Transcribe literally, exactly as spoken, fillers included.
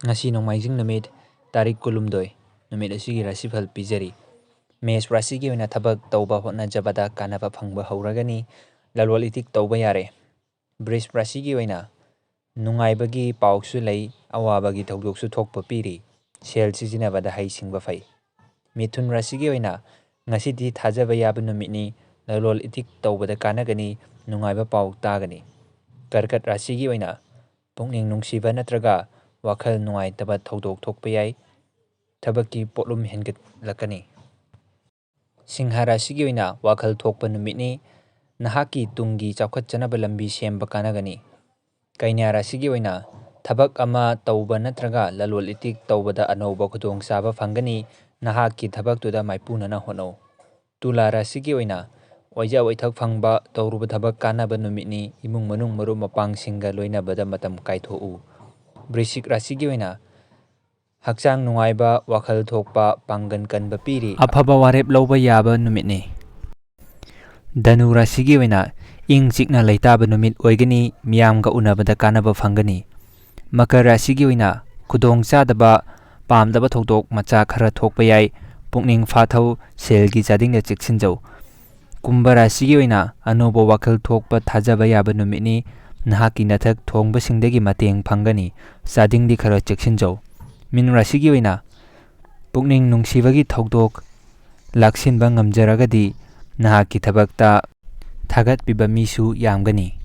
ꯉꯁꯤ ꯅꯣꯡꯃꯥꯏꯖꯤꯡ ꯅꯨꯃꯤꯠ, ꯇꯥꯔꯤꯛ ꯀꯨꯟꯍꯨꯝꯗꯣꯏ, ꯅꯨꯃꯤꯠ ꯑꯁꯤꯒꯤ ꯔꯥꯁꯤꯐꯜ ꯄꯤꯖꯔꯤ꯫ ꯃꯦꯁ ꯔꯥꯁꯤꯒꯤ ꯑꯣꯏꯅ ꯊꯕꯛ ꯇꯧꯕ ꯍꯣꯠꯅꯖꯕꯗ ꯀꯥꯟꯅꯕ ꯐꯪꯕ ꯍꯧꯔꯒꯅꯤ꯫ ꯂꯂꯣꯟ ꯏꯇꯤꯛ ꯇꯧꯕ ꯌꯥꯔꯦ꯫ ꯕ꯭ꯔꯤꯖ ꯔꯥꯁꯤꯒꯤ ꯑꯣꯏꯅ ꯅꯨꯡꯉꯥꯏꯕꯒꯤ ꯄꯥꯎꯁꯨ ꯂꯩ, ꯑꯋꯥꯕꯒꯤ ꯊꯧꯗꯣꯛꯁꯨ ꯊꯣꯛꯄ ꯄꯤꯔꯤ꯫ ꯁꯦꯜ ꯁꯤꯖꯤꯟꯅꯕꯗ ꯍꯩꯁꯤꯡꯕ ꯐꯩ꯫ ꯃꯤꯊꯨꯟ ꯔꯥꯁꯤꯒꯤ ꯑꯣꯏꯅ ꯉꯁꯤꯗꯤ ꯊꯥꯖꯕ ꯌꯥꯕ ꯅꯨꯃꯤꯠꯅꯤ꯫ ꯂꯂꯣꯟ ꯏꯇꯤꯛ ꯇꯧꯕꯗ ꯀꯥꯟꯅꯒꯅꯤ, ꯅꯨꯡꯉꯥꯏꯕ ꯄꯥꯎ ꯇꯥꯒꯅꯤ꯫ ꯀꯔꯀꯠ ꯔꯥꯁꯤꯒꯤ ꯑꯣꯏꯅ ꯄꯨꯛꯅꯤꯡ ꯅꯨꯡꯁꯤꯕ ꯅꯠꯇ꯭ꯔꯒ ꯋꯥꯈꯜ ꯅꯨꯡꯉꯥꯏꯇꯕ ꯊꯧꯗꯣꯛ ꯊꯣꯛꯄ ꯌꯥꯏ꯫ ꯊꯕꯛꯀꯤ ꯄꯣꯠꯂꯨꯝ ꯍꯦꯟꯒꯠꯂꯛꯀꯅꯤ꯫ ꯁꯤꯡꯍ ꯔꯥꯁꯤꯒꯤ ꯑꯣꯏꯅ ꯋꯥꯈꯜ ꯊꯣꯛꯄ ꯅꯨꯃꯤꯠꯅꯤ꯫ ꯅꯍꯥꯛꯀꯤ ꯇꯨꯡꯒꯤ ꯆꯥꯎꯈꯠꯆꯅꯕ ꯂꯝꯕꯤ ꯁꯦꯝꯕ ꯀꯥꯟꯅꯒꯅꯤ꯫ ꯀꯩꯅ꯭ꯌꯥ ꯔꯥꯁꯤꯒꯤ ꯑꯣꯏꯅ ꯊꯕꯛ ꯑꯃ ꯇꯧꯕ ꯅꯠꯇ꯭ꯔꯒ ꯂꯂꯣꯟ ꯏꯇꯤꯛ ꯇꯧꯕꯗ ꯑꯅꯧꯕ ꯈꯨꯗꯣꯡꯆꯥꯕ ꯐꯪꯒꯅꯤ꯫ ꯅꯍꯥꯛꯀꯤ ꯊꯕꯛꯇꯨꯗ ꯃꯥꯏꯄꯨꯅꯅ ꯍꯣꯠꯅꯧ꯫ ꯇꯨꯂꯥ ꯔꯥꯁꯤꯒꯤ ꯑꯣꯏꯅ ꯑꯣꯏꯖ ꯑꯣꯏꯊꯛ ꯐꯪꯕ, ꯇꯧꯔꯨꯕ ꯊꯕꯛ ꯀꯥꯟꯅꯕ ꯅꯨꯃꯤꯠꯅꯤ꯫ ꯏꯃꯨꯡ ꯃꯅꯨꯡ ꯃꯔꯨꯞ ꯃꯄꯥꯡꯁꯤꯡꯒ ꯂꯣꯏꯅꯕꯗ ꯃꯇꯝ ꯀꯥꯏꯊꯣꯛꯎ꯫ ꯕ꯭ꯔꯤꯁꯤꯛ ꯔꯥꯁꯤꯒꯤ ꯑꯣꯏꯅ ꯍꯛꯆꯥꯡ ꯅꯨꯡꯉꯥꯏꯕ, ꯋꯥꯈꯜ ꯊꯣꯛꯄ, ꯄꯥꯡꯒꯜ ꯀꯟꯕ ꯄꯤꯔꯤ꯫ ꯑꯐꯕ ꯋꯥꯔꯦꯞ ꯂꯧꯕ ꯌꯥꯕ ꯅꯨꯃꯤꯠꯅꯤ꯫ ꯙꯅꯨ ꯔꯥꯁꯤꯒꯤ ꯑꯣꯏꯅ ꯏꯪ ꯆꯤꯛꯅ ꯂꯩꯇꯥꯕ ꯅꯨꯃꯤꯠ ꯑꯣꯏꯒꯅꯤ, ꯃꯤꯌꯥꯝꯒ ꯎꯅꯕꯗ ꯀꯥꯟꯅꯕ ꯐꯪꯒꯅꯤ꯫ ꯃꯀꯔ ꯔꯥꯁꯤꯒꯤ ꯑꯣꯏꯅ ꯈꯨꯗꯣꯡ ꯆꯥꯗꯕ, ꯄꯥꯝꯗꯕ ꯊꯧꯗꯣꯛ ꯃꯆꯥ ꯈꯔ ꯊꯣꯛꯄ ꯌꯥꯏ, ꯄꯨꯛꯅꯤꯡ ꯐꯥꯊꯧ, ꯁꯦꯜꯒꯤ ꯆꯥꯗꯤꯡꯗ ꯆꯦꯛꯁꯤꯟꯖꯧ꯫ ꯀꯨꯝꯚ ꯔꯥꯁꯤꯒꯤ ꯑꯣꯏꯅ ꯑꯅꯧꯕ ꯋꯥꯈꯜ ꯊꯣꯛꯄ ꯊꯥꯖꯕ ꯌꯥꯕ ꯅꯨꯃꯤꯠꯅꯤ, ꯅꯍꯥꯛꯀꯤ ꯅꯊꯛ ꯊꯣꯡꯕꯁꯤꯡꯗꯒꯤ ꯃꯇꯦꯡ ꯐꯪꯒꯅꯤ, ꯆꯥꯗꯤꯡꯗꯤ ꯈꯔ ꯆꯦꯛꯁꯤꯟꯖꯧ꯫ ꯃꯤꯟ ꯔꯥꯁꯤꯒꯤ ꯑꯣꯏꯅ ꯄꯨꯛꯅꯤꯡ ꯅꯨꯡꯁꯤꯕꯒꯤ ꯊꯧꯗꯣꯛ ꯂꯥꯛꯁꯤꯟꯕ ꯉꯝꯖꯔꯒꯗꯤ ꯅꯍꯥꯛꯀꯤ ꯊꯕꯛꯇ ꯊꯥꯒꯠꯄꯤꯕ ꯃꯤꯁꯨ ꯌꯥꯝꯒꯅꯤ꯫